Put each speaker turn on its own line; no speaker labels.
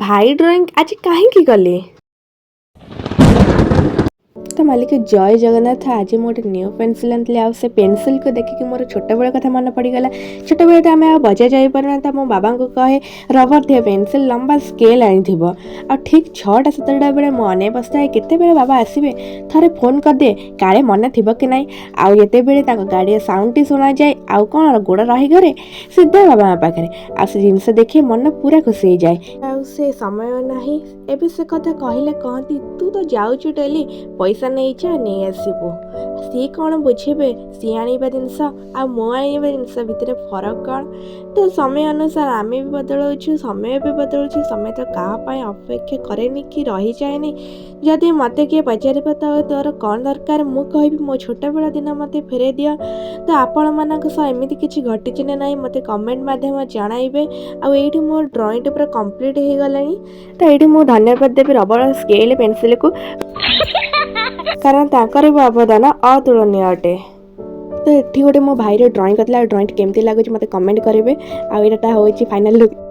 ଭାଇ ଡ୍ରଇଂ ଆଜି କାହିଁକି କଲି? ତ ମାଲିକ, ଜୟ ଜଗନ୍ନାଥ। ଆଜି ମୁଁ ଗୋଟେ ନ୍ୟୁ ପେନ୍ସିଲ୍ ଆଣିଥିଲି ଆଉ ସେ ପେନ୍ସିଲ୍କୁ ଦେଖିକି ମୋର ଛୋଟବେଳ କଥା ମନେ ପଡ଼ିଗଲା। ଛୋଟବେଳେ ତ ଆମେ ଆଉ ବଜାର ଯାଇପାରୁନା, ତ ମୋ ବାବାଙ୍କୁ କହେ, ରବର ଥିବା ପେନ୍ସିଲ୍, ଲମ୍ବା ସ୍କେଲ୍ ଆଣିଥିବ। ଆଉ ଠିକ୍ 6ଟା 7ଟା ବେଳେ ମୁଁ ଅନେଇ ବସିଥାଏ, କେତେବେଳେ ବାବା ଆସିବେ। ଥରେ ଫୋନ୍ କରିଦିଏ, କାଳେ ମନେ ଥିବ କି ନାହିଁ। ଆଉ ଯେତେବେଳେ ତାଙ୍କ ଗାଡ଼ିର ସାଉଣ୍ଡଟି ଶୁଣାଯାଏ, ଆଉ କ'ଣ ଗୋଡ଼ ରହି ଘରେ, ସିଧା ବାବାଙ୍କ ପାଖରେ। ଆଉ ସେ ଜିନିଷ ଦେଖି ମନ ପୁରା ଖୁସି ହେଇଯାଏ। ଆଉ ସେ ସମୟ ନାହିଁ ଏବେ। ସେ କଥା କହିଲେ କହନ୍ତି, "ତୁ ତ ଯାଉଛୁ ଡେଲି, ପଇସା ନେଇଯା, ନେଇ ଆସିବୁ।" ସିଏ କ'ଣ ବୁଝିବେ, ସିଏ ଆଣିବା ଜିନିଷ ଆଉ ମୁଁ ଆଣିବା ଜିନିଷ ଭିତରେ ଫରକ କ'ଣ? ତ ସମୟ ଅନୁସାରେ ଆମେ ବି ବଦଳାଉଛୁ, ସମୟ ବି ବଦଳୁଛି। ସମୟ ତ କାହା ପାଇଁ ଅପେକ୍ଷା କରେନି କି ରହିଯାଏନି। ଯଦି ମୋତେ କିଏ ପଚାରିବ ତ ତୋର କ'ଣ ଦରକାର, ମୁଁ କହିବି, ମୋ ଛୋଟବେଳ ଦିନ ମୋତେ ଫେରାଇ ଦିଅ। ତ ଆପଣମାନଙ୍କ ସହ ଏମିତି କିଛି ଘଟିଛି ନା ନାହିଁ, ମୋତେ କମେଣ୍ଟ ମାଧ୍ୟମରେ ଜଣାଇବେ। ଆଉ ଏଇଠି ମୋ ଡ୍ରଇଂଟା ପୁରା କମ୍ପ୍ଲିଟ୍ ହେଇଗଲାଣି। ତ ଏଇଠି ମୁଁ ଧନ୍ୟବାଦ ଦେବି ରବର ସ୍କେଲ୍ ପେନ୍ସିଲ୍କୁ, କାରଣ ତାଙ୍କର ବି ଅବଦାନ ଅତୁଳନୀୟ ଅଟେ। ତ ଏଠି ଗୋଟେ ମୋ ଭାଇର ଡ୍ରଇଂ କରିଥିଲା ଆଉ ଡ୍ରଇଂଟି କେମିତି ଲାଗୁଛି, ମୋତେ କମେଣ୍ଟ କରିବେ। ଆଉ ଏଇଟା ହେଉଛି ଫାଇନାଲ୍ ଲୁକ୍।